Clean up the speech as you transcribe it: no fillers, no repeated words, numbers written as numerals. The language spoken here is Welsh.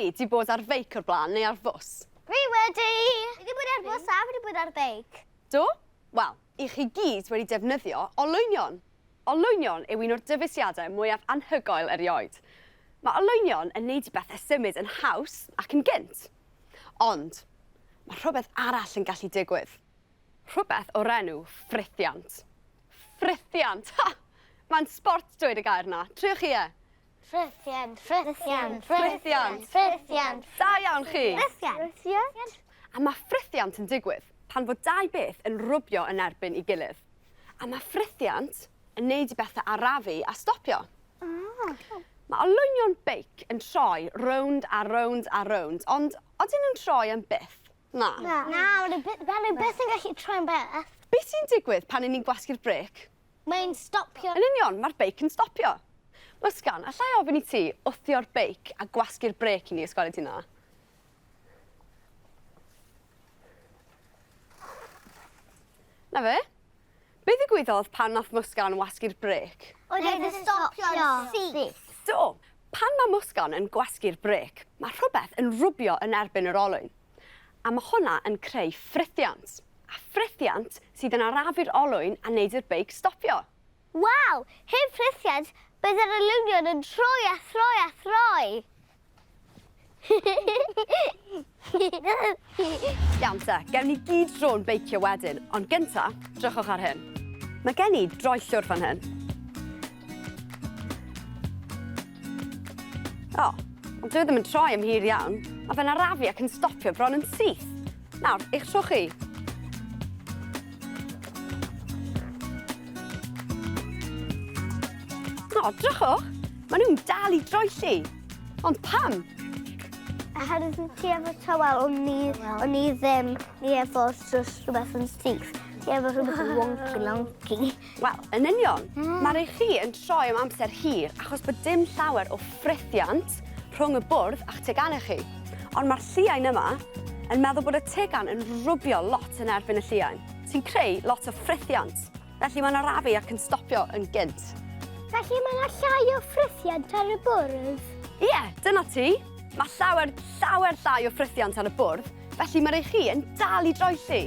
chi 'di bod ar feic o'r blaen neu ar fws? Fi wedi! Fi 'di bod ar bws a fi 'di bod ar beic. Do? Wel, i chi gyd wedi defnyddio olwynion. Olwynion yw un o'r dyfeisiadau mwyaf anhygoel erioed. Mae olwynion yn neud i bethau symud yn haws ac yn gynt. Ond, mae rhywbeth arall yn gallu digwydd. Rhywbeth o'r enw ffrithiant. Ffrithiant! Ha! Mae'n sbort dweud y gair 'na. Triwch chi e. Ffrithiant, ffrithiant, ffrithiant, ffrithiant. Da iawn chi! Ffrithiant. Ffrithiant. A mae ffrithiant yn digwydd pan fod dau beth yn rwbio yn erbyn ei gilydd. A mae ffrithiant yn neud i bethau arafu a stopio. Ah. Mae olwynion beic yn troi rownd a rownd a rownd, ond odyn nhw'n troi am byth? Na. Na. Na, maen nhw byth, maen nhw byth yn gallu troi'n byth. Be sy'n digwydd pan 'yn ni'n gwasgu'r brêc? Mae'n stopio. Yn union, mae'r beic yn stopio. Muskan, alla i ofyn i ti wthio'r beic a gwasgu'r brêc i ni os gweli di'n dda? Na fe. Be ddigwyddodd pan nath Muskan wasgu'r brêc? Oedd e'n stopio'n syth. Do. Pan mae Muskan yn gwasgu'r brêc, mae rhywbeth yn rwbio yn erbyn yr olwyn. A mae hwnna yn creu ffrithiant. A ffrithiant sydd yn arafu'r olwyn a neud i'r beic stopio. Waw! Heb ffrithiant, bydd yr olwynion yn troi a throi a throi! Iawn te, gewn ni gyd dro'n beicio wedyn, ond gynta, drychwch ar hyn. Mae gen i droellwr fan hyn. O, ond dyw e ddim yn troi am hir iawn. Mae fe'n arafu ac yn stopio bron yn syth. Nawr, eich tro chi. O, drychwch! Maen nhw'n dal i droelli. Ond pam? Oherwydd ti efo tywel, ond ni, o'n ni ddim, ni efo just rhywbeth yn syth. Ti efo rhywbeth yn wonky lonky. Wel, yn union. Mae rhai chi yn troi am amser hir achos bod dim llawer o ffrithiant rhwng y bwrdd a'ch teganau chi. Ond mae'r lliain yma yn meddwl bod y tegan yn rwbio lot yn erbyn y lliain, sy'n creu lot o ffrithiant. Felly mae'n arafu ac yn stopio yn gynt. Felly mae yna llai o ffrithiant ar y bwrdd? Ie, dyna ti. Mae llawer, llawer llai o ffrithiant ar y bwrdd, felly mae rhai chi yn dal i droelli.